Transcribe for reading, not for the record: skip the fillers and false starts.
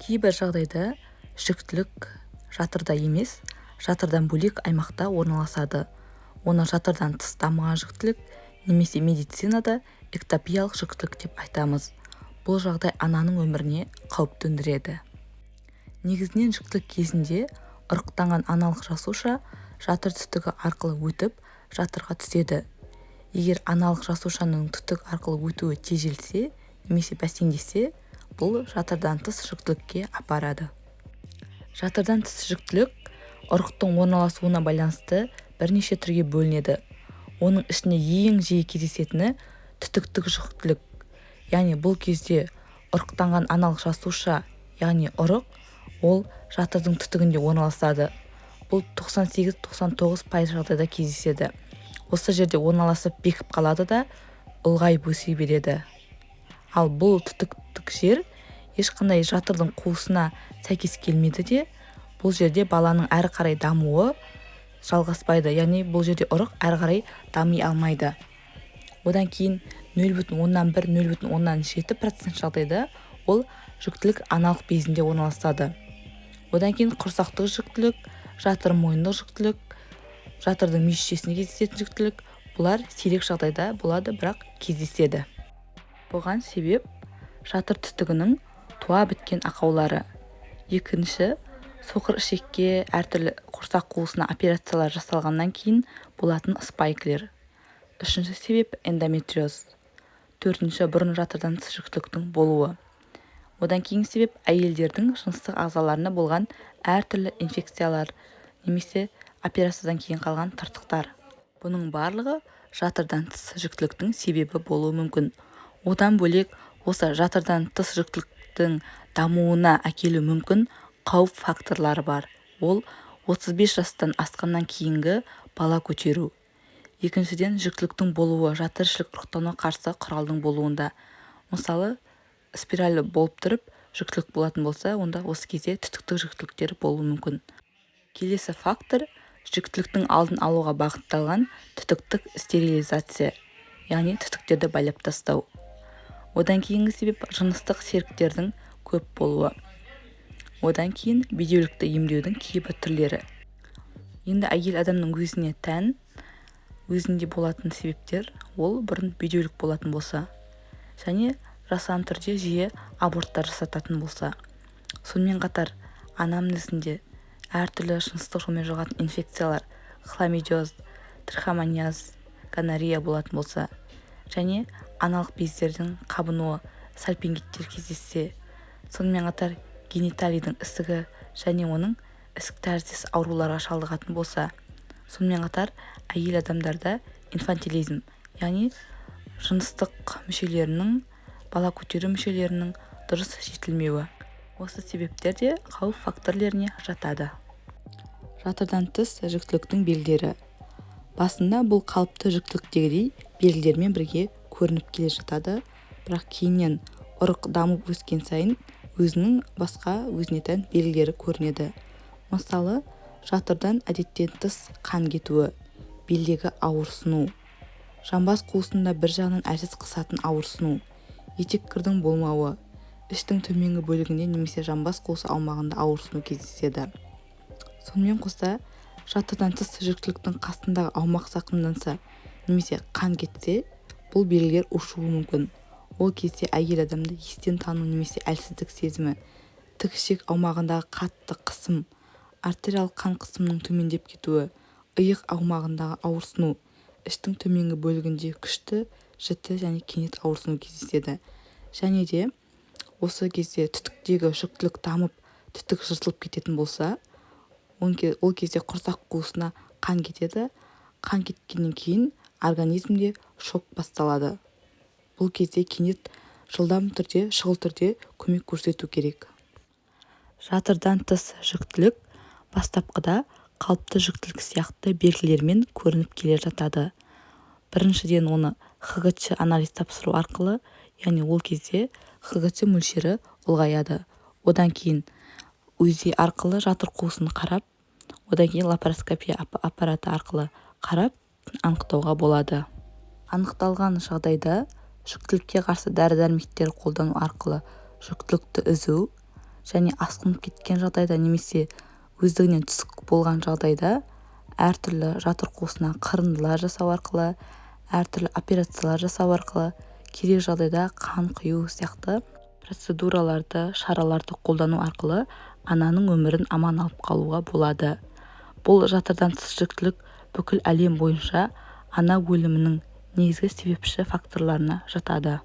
Кейбір жағдайда жүктілік жатырда емес, жатырдан бөлек аймақта орналасады. Оны жатырдан тыс дамыған жүктілік немесе медицинада эктопиялық жүктілік деп айтамыз. Бұл жағдай ананың өміріне қауіп төндіреді. Негізінен жүктілік кезінде ұрықтанған аналық жасуша жатыр түтігі арқылы өтіп, жатырға түседі. Егер аналық жасушаның түтік арқылы өтуі тежелсе немесе бәсеңдесе, бұл жатырдан тыс жүктілікке апарады. Жатырдан тыс жүктілік ұрықтың орналасуына байланысты бірнеше түрге бөлінеді. Оның ішінде ең жиі кездесетіні түтіктік жүктілік. Яғни бұл кезде ұрықтанған аналық жасуша, яғни ұрық, ол жатырдың түтігінде орналасады. Бұл 98-99% жағдайда кездеседі. Осы жерде орналасып бекіп қалады да, ұлғайып өсе береді. Ал бұл түтіктік жер ешқандай жатырдың қуысына сәйкес келмейді де, бұл жерде баланың әрі қарай дамуы жалғаспайды, яғни бұл жерде ұрық әрі қарай дами алмайды. Одан кейін 0,1-0,7% жағдайда ол жүктілік аналық безінде орналасады. Одан кейін құрсақтық жүктілік, жатыр мойындық жүктілік, жатырдың мүйізшесінде кездесетін жүктілік, бұлар сирек жағдайда болады, бірақ кездеседі. Бұған себеп жатыр түтігінің туа біткен ақаулары. Екінші, соқыр ішекке, әртүрлі құрсақ қуысына операциялар жасалғаннан кейін болатын спайклер. Үшінші себеп эндометриоз. Төртінші, бұрын жатырдан тыс жүктіліктің болуы. Одан кейінгі себеп әйелдердің жыныстық ағзаларында болған әртүрлі инфекциялар немесе операциядан кейін қалған тыртықтар. Бұның барлығы жатырдан тыс жүктіліктің себебі болуы мүмкін. Одан бөлек осы жатырдан тыс жүктіліктің дамуына әкелуі мүмкін қауіп факторлары бар. Ол 35 жастан асқаннан кейінгі бала көтеру. Екіншіден, жүктіліктің болуы жатыр ішілік ұрықтануға қарсы құралдың болуында. Мысалы, спираль болып тұрып, жүктілік болатын болса, онда осы кезде түтіктік жүктіліктер болуы мүмкін. Келесі фактор жүктіліктің алдын алуға бағытталған түтіктік стерилизация, яғни түтіктерді байлап тастау. Одан кейінгі себеп жыныстық серіктердің көп болуы. Одан кейін бедеулікті емдеудің кейбір түрлері. Енді әйел адамның өзіне тән, өзінде болатын себептер, ол бұрын бедеулік болатын болса және жасанды түрде жиі аборттар жасататын болса. Сонымен қатар анамнезінде әртүрлі жыныстық жолмен жұғатын инфекциялар, хламидиоз, трихомониаз, гонорея болатын болса және аналық бездердің қабынуы, сальпингиттер кездессе, сонымен қатар гениталийдің ісігі және оның ісік тәріздес ауруларға шалдығатын болса, сонымен қатар әйел адамдарда инфантилизм, яғни жыныстық мүшелерінің, бала көтеру мүшелерінің дұрыс жетілмеуі. Осы себептер де қауіп факторлеріне жатады. Жатырдан тыс жүктіліктің белгілері. Басында бұл қалыпты жүктіліктегідей белгілермен бірге көрініп келе жатады, бірақ кейіннен ұрық дамып өскен сайын өзінің басқа өзіне тән белгілері көрінеді. Мысалы, жатырдан әдеттен тыс қан кетуі, белдегі ауырсыну, жамбас қуысында бір жағынан әлсіз қысатын ауырсыну, етеккірдің болмауы, іштің төменгі бөлігінде немесе жамбас қуысы аумағында ауырсыну кездеседі. Сонымен қоса, жатырдан тыс жүктіліктің қасындағы аумақ зақымданса немесе қан кетсе, бұл белгілер ушығуы мүмкін. Ол кезде әйел адамда естен тану немесе әлсіздік сезімі, тік ішек аумағындағы қатты қысым, артериялық қан қысымының төмендеп кетуі, иық аумағындағы ауырсыну, іштің төменгі бөлігінде күшті, жіті және кенет ауырсыну кездеседі. Және де осы кезде түтіктегі жүктілік дамып, түтік жыртылып кететін болса, ол кезде құрсақ қуысына қан кетеді. Қан кеткеннен кейін организмде шок басталады. Бұл кезде кенет жылдам түрде, шұғыл түрде көмек көрсету керек. Жатырдан тыс жүктілік бастапқыда қалыпты жүктілік сияқты белгілермен көрініп келе жатады. Біріншіден, оны ХГЧ анализ тапсыру арқылы, яғни ол кезде ХГЧ мөлшері ұлғаяды. Одан кейін УЗИ арқылы жатыр қуысын қарап, одан кейін лапароскопия аппараты арқылы қарап анықтауға болады. Анықталған жағдайда жүктілікке қарсы дәрі-дәрмектер қолдану арқылы жүктілікті үзу Және асқынып кеткен жағдайда немесе өздігінен түсік болған жағдайда әртүрлі жатыр қуысына қырындылар жасау арқылы, әртүрлі операциялар жасау арқылы, керек жағдайда қан құю сияқты процедураларды, шараларды қолдану арқылы ананың өмірін аман алып қалуға болады. Бұл жатырдан тыс жүктілік бүкіл әлем бойынша ана өлімінің негізгі себепші факторларына жатады.